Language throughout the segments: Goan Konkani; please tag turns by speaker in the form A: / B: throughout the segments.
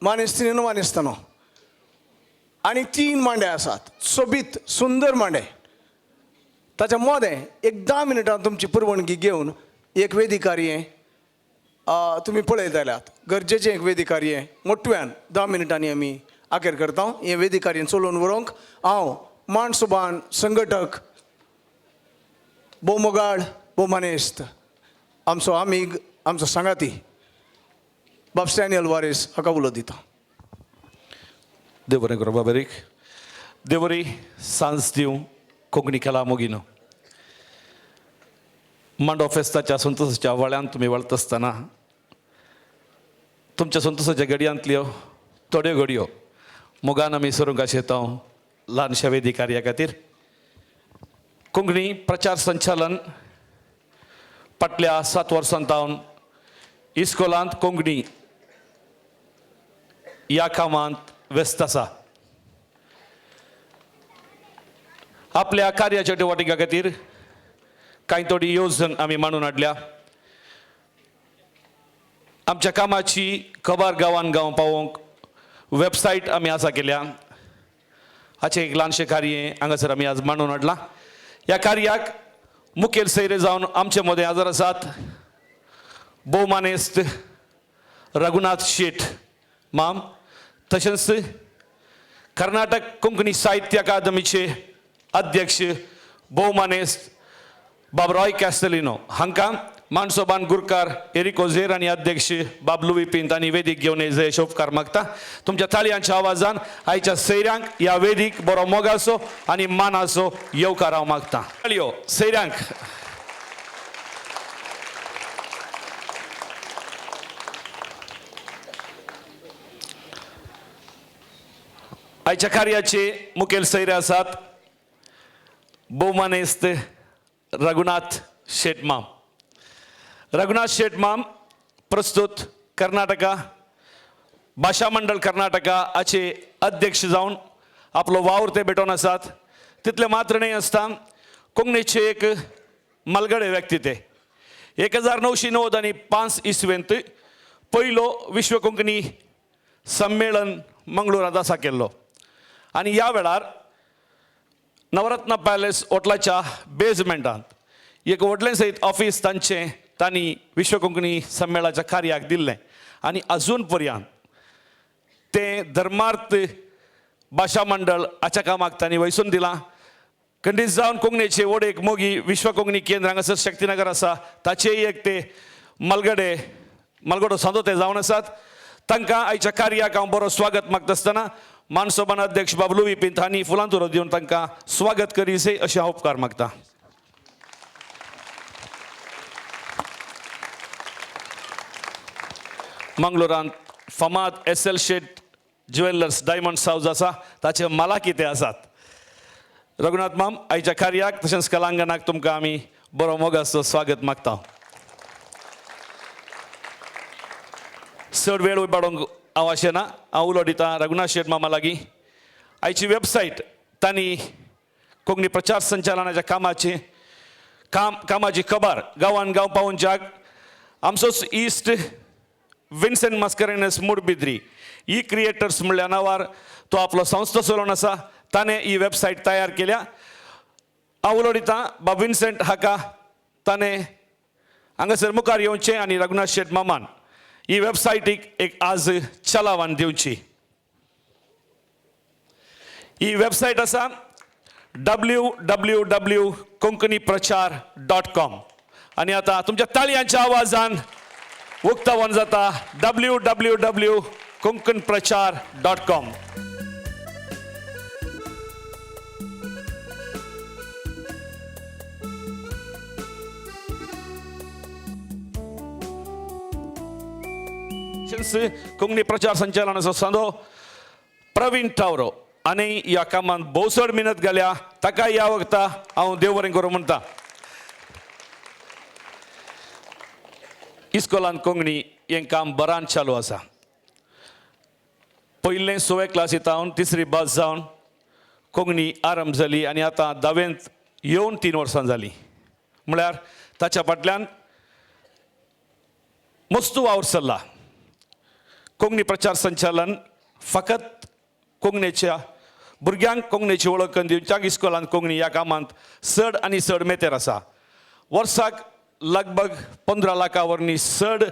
A: मानेस्तीन मानेस्तानो, आनी 3 मांडे आसात, सोबीत सुंदर मांडे. ताच्या मदें एक 10 मिनटां तुमची परवानगी घेवन एक वेदिकार्य तुमी पळयत जाल्यात गरजेचें एक वेदिकार्य मोटव्यान 10 मिनटांनी आमी आखेर करता. हें वेदिकार्य चलोवन व्हरूंक हांव माणसोबान संघटक भोवमोगाळ भोवमानेस्त आमचो आमीग आमचो सांगाती बाब स्टॅनी अल्वारेस हाका उलो दिता.
B: देव बरें करूं बाबरीक. देवरी सांज दिवं कोंकणी कला मोगिनो. मांडो फेस्ताच्या संतोषाच्या वळ्यान तुमी वळत आसतना तुमच्या संतोषाच्या घडयांतल्यो थोड्यो घडयो मोगान आमी सरूंक आशेता ल्हानशा वेदी कार्या खातीर. कोंकणी प्रचार संचालन फाटल्या 7 वर्सां सावन इस्कोलांत कोंकणी ह्या कामांत व्यस्त आसा. आपल्या कार्याच्या चटुवटिका खातीर कांय थोडी येवजण आमी मांडून हाडल्या. आमच्या कामाची खबर गांवान गांव पावोवंक वेबसायट आमी आसा केल्या. हाचें एक ल्हानशें कार्य हांगासर आमी आज मांडून हाडलां. ह्या कार्याक मुखेल सयरे जावन आमचे मदें हाजर आसात भोवमानेस्त रघुनाथ शेट माम, तशेंच कर्नाटक कोंकणी साहित्य अकादमीचे अध्यक्ष भोवमानेस्त बाब रॉय कॅस्टलिनो हांकां मानसोबान गुरकार एरिक ओझेर आनी अध्यक्ष बाब लुवी पिंत आनी वेदीक घेवन येयचे उपकार मागता. तुमच्या ताळयांच्या आवाजान आयच्या सैऱ्यांक ह्या वेदीक बरो मोगाचो आनी मानाचो येवकार हांव मागता. ताळयो सैऱ्यांक. आयच्या कार्याचे मुखेल सैरे आसात भोवमानेस्त रघुनाथ शेटमाम. रघुनाथ शेटमाम प्रस्तुत कर्नाटका भाशा मंडळ कर्नाटका हाचे अध्यक्ष जावन आपलो वावर ते भेटोवन आसात. तितले मात्र न्हय आसता कोंकणीचे एक मलगडे व्यक्ती ते. 1995 इसवेंत पयलो विश्व कोंकणी संमेलन मंगळुरांत आसा केल्लो आनी ह्या वेळार नवरत्न पॅलेस हॉटेलाच्या बेजमेंटांत एक व्हडलें सयत ऑफीस तांचें तांणी विश्व कोंकणी संमेलनाच्या कार्याक दिल्लें आनी अजून पर्यंत तें धर्मार्थ भाशा मंडळ हाच्या कामाक तांणी वयसून दिलां. खंडीत जावन कोंकणीचे व्हड एक मोगी विश्व कोंकणी केंद्र हांगासर शक्तीनगर आसा ताचेय एक ते मलगडे मलगडो सांदो ते जावन आसात. तांकां आयच्या कार्याक हांव बरो स्वागत मागता आसतना मानसोबान अध्यक्ष बाब लुवी पिंत हांणी फुलां तुरो दिवन तांकां स्वागत करीसे अशें हांव उपकार मागता. मंगळुरांत फामाद S L Shet jewellers diamond house आसा ताचे मालाकी ते आसात. रघुनाथ माम आयच्या कार्याक तशेंच कलांगणाक तुमकां आमी बरो मोगाचो स्वागत मागता. चड वेळ उबाडूंक हांव अशें ना, हांव उलो दिता रघुनाथ शेट मामा लागीं. आयची वेबसायट तांणी कोंकणी प्रचार संचालनाच्या कामाची कामाची खबर गांवान गांव पावोवच्याक आमचोच इश्ट विन्सेंट मास्करेनस मुडबिद्री ई क्रिएटर्स म्हणल्या नांवार तो आपलो संस्था चलोवन आसा. ताणें ही वेबसायट तयार केल्या. हांव उलो दिता बाब विन्सेंट हाका ताणें हांगासर मुखार येवचें आनी रघुनाथ शेट मामान ही वेबसायटीक एक आज चलावान दिवची. ही वेबसायट आसा www.konkaniprachar.com आनी आतां तुमच्या ताळयांच्या आवाजान उक्तावण जाता www.konkaniprachar.com. Konkani प्रचार संचालनाचो सांदो प्रवीण टावरो आनी ह्या कामांत भोव चड मेहनत घाल्या ताका ह्या वखता हांव देव बरें करूं म्हणटा. इस्कोलान कोंकणी हें काम बरान चालू आसा. पयलें सवे क्लासी जावन तिसरी बस जावन कोंकणी आरंभ जाली आनी आतां धावेंत येवन 3 वर्सां जालीं. म्हळ्यार ताच्या फाटल्यान मस्तू वावर चल्ला. कोंकणी प्रचार संचालन फकत कोंकणीच्या भुरग्यांक कोंकणीची वळख करून दिवच्याक इस्कोलांत कोंकणी ह्या कामांत चड आनी चड मेतेर आसा. वर्साक लगभग 15 लाखां वरवीं चड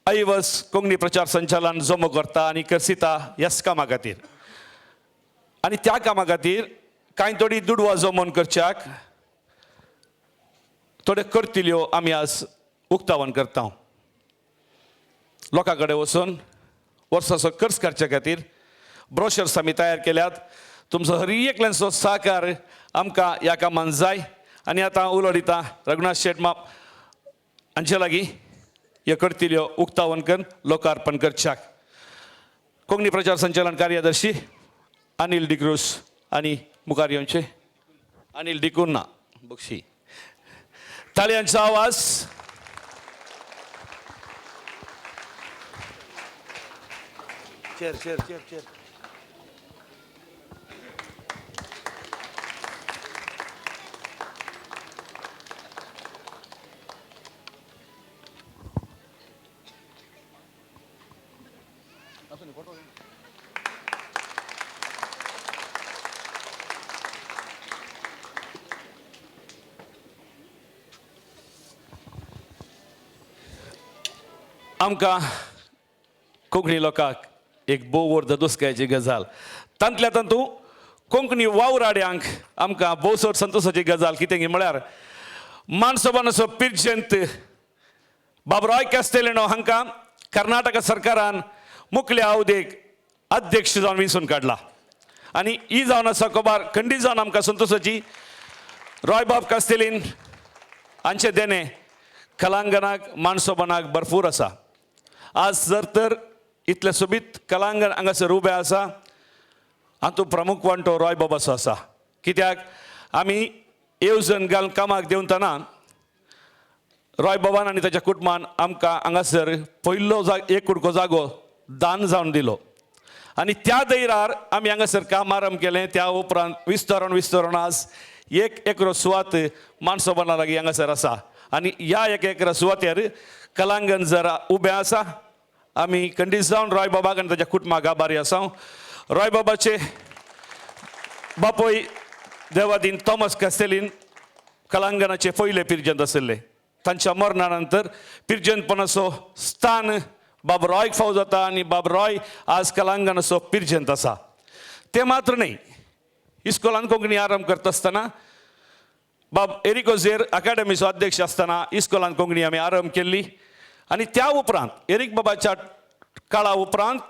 B: ऐवज कोंकणी प्रचार संचालन जमो करता आनी करसिता ह्याच कामा खातीर. आनी त्या कामा खातीर कांय थोडी दुडवां जमोवन करच्याक थोड्यो करतल्यो आमी आज उक्तावण करता. लोकां कडेन वचून वर्साचो खर्च करच्या खातीर ब्रोशर्स आमी तयार केल्यात. तुमचो हर एकल्यांचो सहकार आमकां ह्या कामान जाय. आनी आतां उलो दिता रघुनाथ शेट माप हांचे लागीं ह्यो करतल्यो उक्तावण करून लोकार्पण करच्याक. कोंकणी प्रचार संचालन कार्यदर्शी अनिल डिक्रूज आनी मुखार येवचे अनिल डिकुन्ना बक्षी. ताळयांचो आवाज.
C: Chair chair chair chair.
B: आमकां कोंकणी लोकांक एक भोव वर्द दुसकायची गजाल, तांतल्या तातूंत कोंकणी वावराड्यांक आमकां भोव चड संतोशाची गजाल कितें म्हळ्यार मानसोबानाचो पिर्जंत बाब रॉय कॅस्टेलिनो हांकां कर्नाटक सरकारान मुखल्या अवधेक अध्यक्ष जावन वेंचून काडला. आनी ही जावन आसा खबर खंडीत जावन आमकां संतोशाची. रॉय बाब कास्तेलीन हांचें देणें कलांगणाक मानसोबानाक भरपूर आसा. आज जर तर इतलें सोबीत कलांगण हांगासर उबें आसा हातूंत प्रमुख वांटो रॉय बाबाचो आसा. कित्याक आमी येवजण घालून कामाक देंवतना रॉय बाबान आनी ताच्या कुटुंबान आमकां हांगासर पयलो एक कुडको जागो दान जावन दिलो आनी त्या दैरार आमी हांगासर काम आरंभ केलें. त्या उपरांत विस्तारण विस्तारण आज एक एकरो सुवात मानसोबाना लागीं हांगासर आसा आनी ह्या एक एकरा सुवातेर कलांगण जर उबें आसा. आमी खंडीत जावन रॉय बाबाक आनी ताच्या कुटुंबाक आभारी आसा. रॉय बाबाचे बापूय देवादीन थॉमस कास्तेलीन कलांगणाचे पयले पिर्जंत आशिल्ले. तांच्या मरणा नंतर पिर्जंतपणाचो स्थान बाब रॉयक फाव जाता आनी बाब रॉय आज कलांगणाचो पिर्जंत आसा. तें मात्र न्हय, इस्कोलान कोंकणी आरंभ करता आसतना बाब एरिको झेर अकाडमीचो अध्यक्ष आसतना इस्कोलान कोंकणी आमी आरंभ केल्ली आनी त्या उपरांत एरीक बाबाच्या काळा उपरांत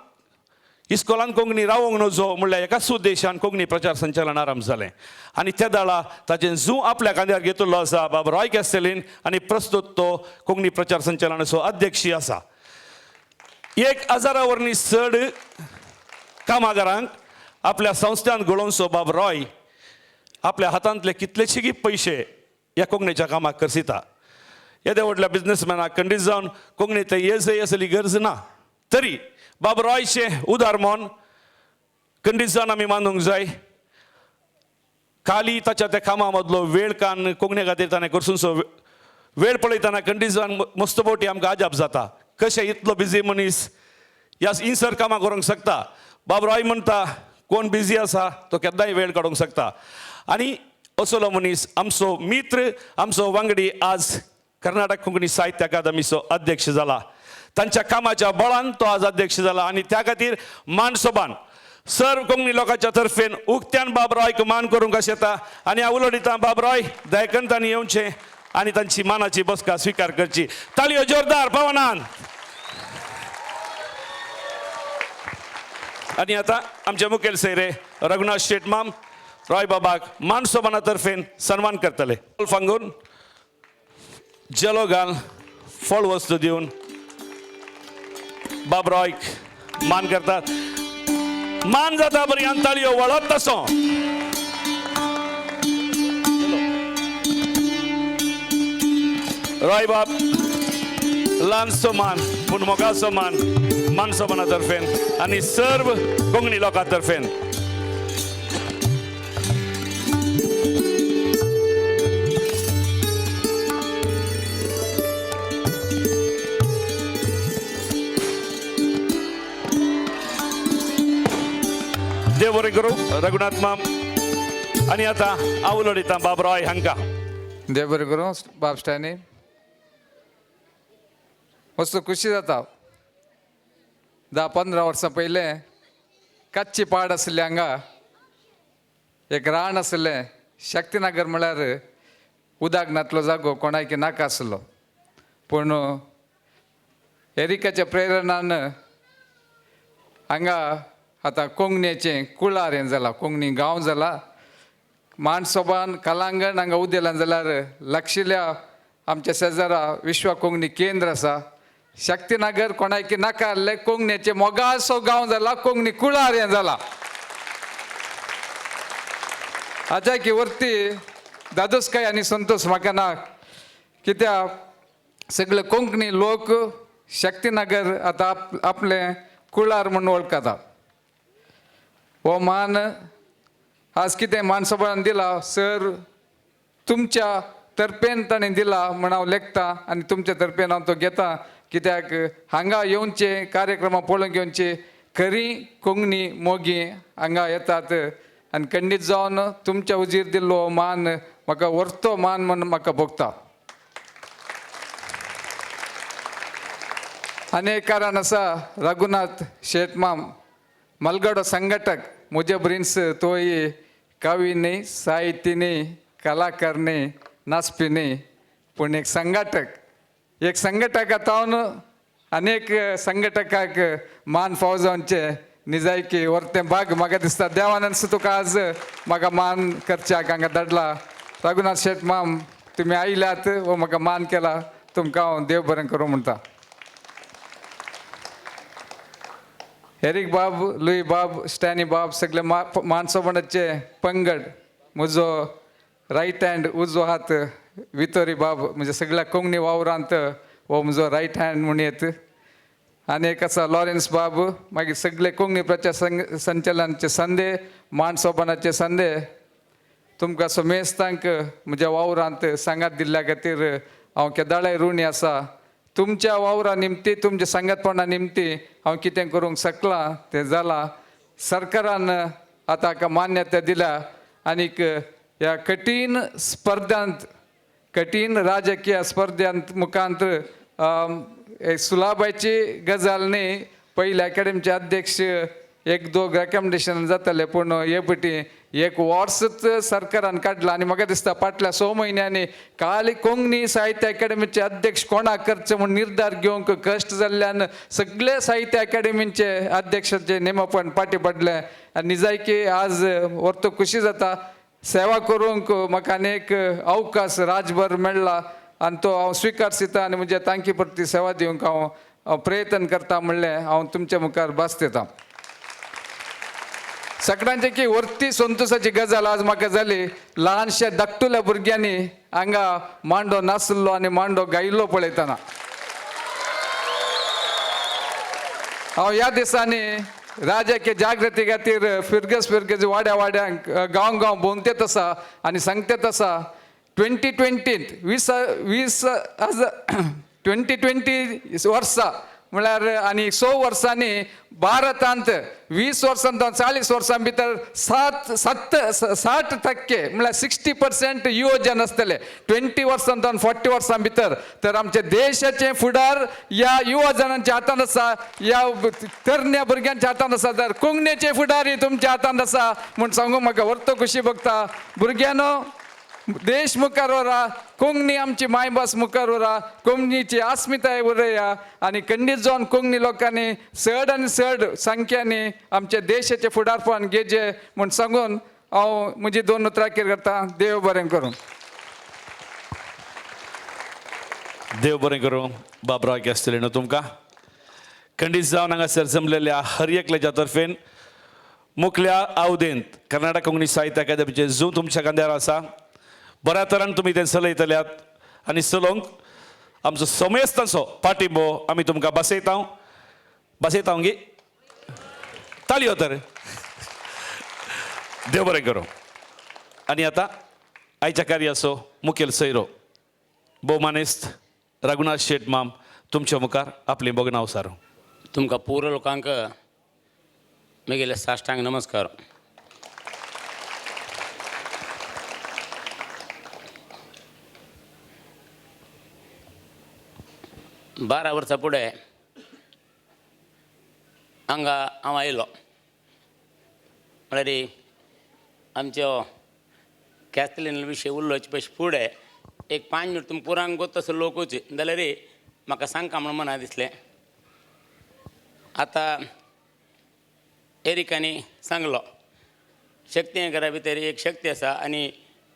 B: इस्कोलान कोंकणी रावोंक नजो म्हणल्यार एकाच उद्देशान कोंकणी प्रचार संचालन आरंभ जालें आनी त्या दाळा ताचें जू आपल्या खांद्यार घेतिल्लो आसा बाब रॉय कॅस्टेलीन आनी प्रस्तुत तो कोंकणी प्रचार संचालनाचो अध्यक्षी आसा. 1000 वरवीं चड कामागारांक आपल्या संस्थान घडोवचो बाब रॉय आपल्या हातांतले कितलेशेगी पयशे ह्या कोंकणीच्या कामाक करसिता. येद्या व्हडल्या बिजनेसमॅनाक खंडीत जावन कोंकणी ते येजय असली गरज ना, तरी बाब रॉयचें उदार मन खंडीत जावन आमी मानूंक जाय. खाली ताच्या त्या कामा मदलो वेळ कान कोंकणी खातीर ताणें करसूनसो वेळ पळयतना खंडीत जावन मस्त बोटी आमकां आजाप जाता कशें इतलो बिजी मनीस ह्या इन्सर कामां करूंक शकता. बाब रॉय म्हणटा कोण बिजी आसा तो केन्नाय वेळ काडूंक शकता. आनी असलो मनीस आमचो मित्र आमचो वांगडी आज कर्नाटक कोंकणी साहित्य अकादमीचो अध्यक्ष जाला. तांच्या कामाच्या बळान तो आज अध्यक्ष जाला आनी त्या खातीर मानसोबान सर्व कोंकणी लोकांच्या तर्फेन उक्त्यान बाब रॉयक मान करूंक अशें येता. आनी हांव उलो दिता बाब रॉय दयकन तांणी येवचें आनी तांची मानाची बसका स्विकार करची. ताळयो जोरदार पवनान. आनी आतां आमचे मुखेल सोयरे रघुनाथ शेट माम रॉय बाबाक मानसोबाना तर्फेन सन्मान करतले. फांगून जेलो घाल फळ वस्तू दिवन बाब रॉयक मान करतात. मान जाता बरी आनी ताळयो वळत तसो. रॉय बाब ल्हानसो मान पूण मोगाचो मान मानसोबाना तर्फेन आनी सर्व कोंकणी लोकां तर्फेन. देव बरें करूं रघुनाथ माम. आनी आतां हांव उलोवता बाब रॉय हांकां.
D: देव बरें करूं बाब स्टॅनी. वस्तू खुशी जाता. 10-15 वर्सां पयलें कच्ची पाड आशिल्ली हांगा, एक रान आशिल्लें. शक्तीनगर म्हळ्यार उदक नातलो जागो, कोणायकी नाका आसलो. पूण एरिकाच्या प्रेरणान हांगा आतां कोंकणीचें कुळार हें जाला, कोंकणी गांव जाला. मानसोबान कलांगण हांगा उदेलां जाल्यार लागशिल्ल्या आमच्या शेजारा विश्व कोंकणी केंद्र आसा. शक्तीनगर कोणायकी नाका आहलें, कोंकणीचें मोगासो गांव जाला, कोंकणी कुळार हें जाला. हाच्या की वरती दादोसकाय आनी संतोष म्हाका ना, कित्याक सगळे कोंकणी लोक शक्तीनगर आतां आपलें कुळार म्हूण वळखता. हो मान आज कितें मानसोबान दिला सर, तुमच्या तर्फेन ताणें दिला म्हण हांव लेखता आनी तुमच्या तर्फेन हांव तो घेता. कित्याक हांगा येवचे कार्यक्रमां पळोवंक येवचे खरी कोंकणी मोगी हांगा येतात आनी खंडीत जावन तुमच्या उजीर दिल्लो हो मान म्हाका व्हरतो मान म्हण म्हाका भोगता. आनी एक कारण आसा, रघुनाथ शेटमाम मलगडो संघटक म्हजे ब्रिन्स, तोय कवी न्ही, साहित्य न्ही, कलाकार न्ही, नाचपी न्ही, पूण एक संघटक. एक संघटका तावन अनेक संघटकाक मान फावो जावचें निजायकी व्हरतें भाग म्हाका दिसता. देवानंद तुका आज म्हाका मान करच्याक हांगा धाडला. रघुनाथ शेट माम, तुमी आयल्यात हो म्हाका मान केला, तुमकां हांव देव बरें करूं म्हणटा. एरीक बाब, लुई बाब, स्टॅनी बाब, सगळे मानसोबणाचे पंगड, म्हजो रायट हँड उजवो हात वितोरी बाब, म्हणजे सगळ्या कोंकणी वावरांत हो म्हजो रायट हँड म्हूण येत. आनी एक आसा लॉरेन्स बाब, मागीर सगळे कोंकणी प्रचार संचलनाचे संदे, मानसोबणाचे संदे, तुमकां समेस्तांक म्हज्या वावरांत सांगात दिल्ल्या खातीर हांव केदाळाय ऋणी आसा. तुमच्या वावरा निमती, तुमच्या सांगातपणा निमती हांव कितें करूंक शकलां तें जालां. सरकारान आतां हाका मान्यता दिल्या आनीक ह्या कठीण स्पर्धांत, कठीण राजकीय स्पर्धांत मुखांत सुलाबायची गजाल न्ही. पयले अकॅडमीचे अध्यक्ष एक दोग रेकमेंडेशन जाताले, पूण हे पटी एक वर्सच सरकारान काडलां. आनी म्हाका दिसता फाटल्या 6 म्हयन्यांनी काली कोंकणी साहित्य अकादेमीचे अध्यक्ष कोणाक करचे म्हूण निर्धार घेवंक कश्ट जाल्ल्यान सगळे साहित्य अकादेमीचे अध्यक्षाचे नेमपण फाटीं पडलें. आनी निजायकी आज व्हरतो खुशी जाता. सेवा करूंक म्हाका अनेक अवकाश राजभर मेळ्ळा आनी तो हांव स्विकारसिता आनी म्हज्या तांकी प्रती सेवा दिवंक हांव प्रयत्न करता म्हणलें हांव तुमच्या मुखार भास दिता. सगळ्यांचे की वरती संतोषाची गजाल आज म्हाका जाली. ल्हानश्या धाकटुल्या भुरग्यांनी हांगा मांडो नाचलो आनी मांडो गायिल्लो पळयतना हांव ह्या दिसांनी राजकीय जागृती खातीर फिरगस फिरगस वाड्या वाड्यांक गांव गांव भोंवतेत आसा आनी सांगतेत आसा. 2020 वीस वीस हजार 2020 वर्सां म्हळ्यार आनी 6 वर्सांनी भारतांत 20 वर्सां 40 वर्सां भितर 60% म्हळ्यार 60% युवजन आसतले 20 वर्सां 40 वर्सां भितर. तर आमच्या देशाचें फुडार ह्या युवजनांच्या हातान आसा, ह्या तरण्या भुरग्यांच्या हातान आसा. तर कोंकणीचें फुडार तुमच्या हातान आसा म्हूण सांगूंक म्हाका व्हरतो खुशी भोगता. भुरग्यांनो, देश मुखार व्हरा, कोंकणी आमची मायभास मुखार व्हरा, कोंकणीची अस्मिताय उरया आनी खंडीत जावन कोंकणी लोकांनी चड आनी चड संख्यांनी आमच्या देशाचें फुडारपण घेवचें म्हूण सांगून हांव म्हजी 2 उतरां अखेर करता. देव बरें करूं.
B: देव बरें करूं बाबराव कॅस्टेलिनो तुमकां. खंडीत जावन हांगासर जमलेल्या हर एकल्याच्या तर्फेन मुखल्या आवदेंत कर्नाटक कोंकणी साहित्य अकादमीचें जूं तुमच्या खांद्यार आसा. बऱ्या तरान तुमी तें चलयतल्यात आनी चलोवंक आमचो समेस्तांचो पाठिंबो आमी तुमकां बसयता. बसयता गी ताळयो तर. देव बरें करूं. आनी आतां आयच्या कार्याचो मुखेल सैरो भोवमानेस्त रघुनाथ शेट माम तुमच्या मुखार आपली भोगणां सारू.
E: तुमकां पुरो लोकांक म्हगेले साश्टांग नमस्कार. 12 वर्सां फुडें हांगा हांव आयलो म्हळ्यार आमच्यो कॅथलीन विशय उलोवचे पयशे फुडें एक 5 मिनट तुमी पुरांक तसो लोकूच जाल्यार म्हाका सांगका म्हूण मना दिसलें. आतां एरिकांनी सांगलो शक्ती घरा भितर एक शक्ती आसा आनी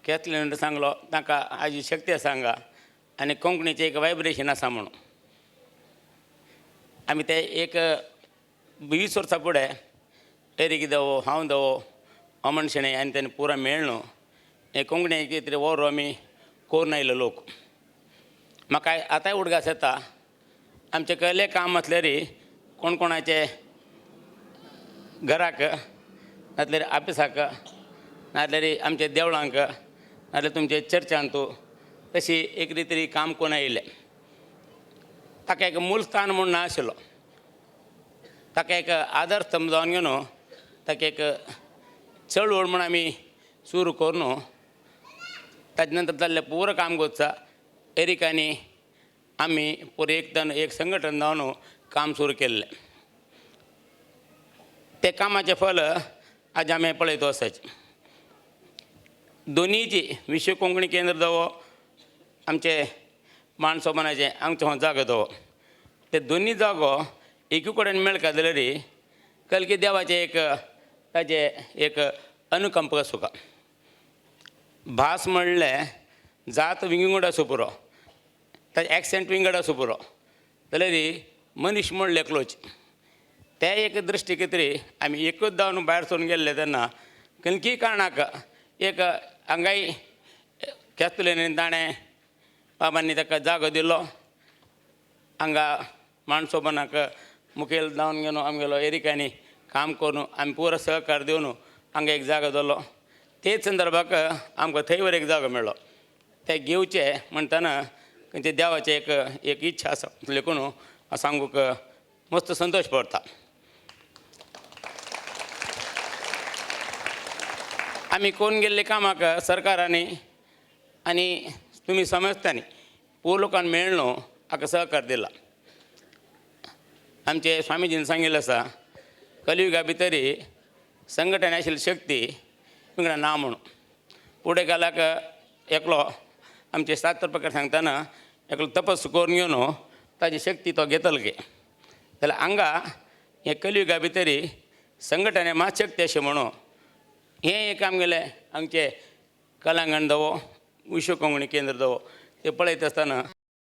E: कॅथलीन सांगलो तांकां आजी शक्ती आसा हांगा आनी कोंकणीचें एक वायब्रेशन आसा म्हणून. आमी ते एक 20 वर्सां फुडें एरीक दवो हांव दवो अमन शणै आनी तेणें पुरा मेळ न्हू हें कोंकणी कितें तरी वरो आमी करून आयले लोक. म्हाका आतांय उडगास येता आमचें कसलें काम आसल्यार कोण कोणाचें घराक नातल्यार ऑफिसाक नातल्यार आमच्या देवळांक नातल्यार तुमच्या चर्चांतू तशी एक तरी काम करून आयिल्लें. ताका एक मूल स्थान म्हूण ना आशिल्लो, ताका एक आदर स्तंभ जावन घेवन ताका एक चळवळ म्हूण आमी सुरू करून ताजे नंतर जाल्लें पुरो काम करता एरिकांनी आमी पुरो एकदम एक संघटन जावन काम सुरू केल्लें. तें कामाचें फल आज आमी पळयत आसाच. दोनीची विश्व कोंकणी केंद्र दवो आमचे मानसोमानाचें आमचो हो जागो दवो ते दोनी जागो एकी कडेन मेळका जाल्यार कलकी देवाचें एक ताजें एक अनुकंप आसूं. भास म्हणलें जात विंगड आसूं पुरो, ताजें एक्सेंट विंगड आसूं पुरो, जाल्यार मनीस म्हणलें एकलोच. ते एक दृश्टीक तरी आमी एकूच जावन भायर सरून गेल्ले तेन्ना खंयचीय कारणाक एक हांगाय कॅथलिनान ताणें बाबांनी ताका जागो दिलो. हांगा माणसोबनाक मुखेल जावन घेवन आमगेलो एरिकांनी काम करून आमी पुरो सहकार दिवन हांगा एक जागो जालो. तेच संदर्भाक आमकां थंय एक जागो मेळ्ळो. ते घेवचे म्हणटना खंयचे देवाचें एक एक इच्छा आसा लेखून हांव सांगूंक मस्त संतोश पडटा. आमी कोण गेल्ले कामाक सरकारांनी आनी तुमी समजतानी पूर लोकांक मेळ न्हू हाका सहकार दिला. आमचे स्वामीजीन सांगिल्लें आसा कलियुगा भितरी संघटन आशिल्ली शक्ती विंगडा ना म्हणून. फुडें गेल्याक एकलो आमचे शास्त्र प्रकार सांगतना एकलो तपस करून घेवन ताजी शक्ती तो घेतलो गे जाल्यार हांगा हे कलियुगा भितरी संघटने मात शक्ती अशें म्हणून हें एक आमगेलें आमचें कलांगण दवो विश्व कोंकणी केंद्र दवो ते पळयत आसतना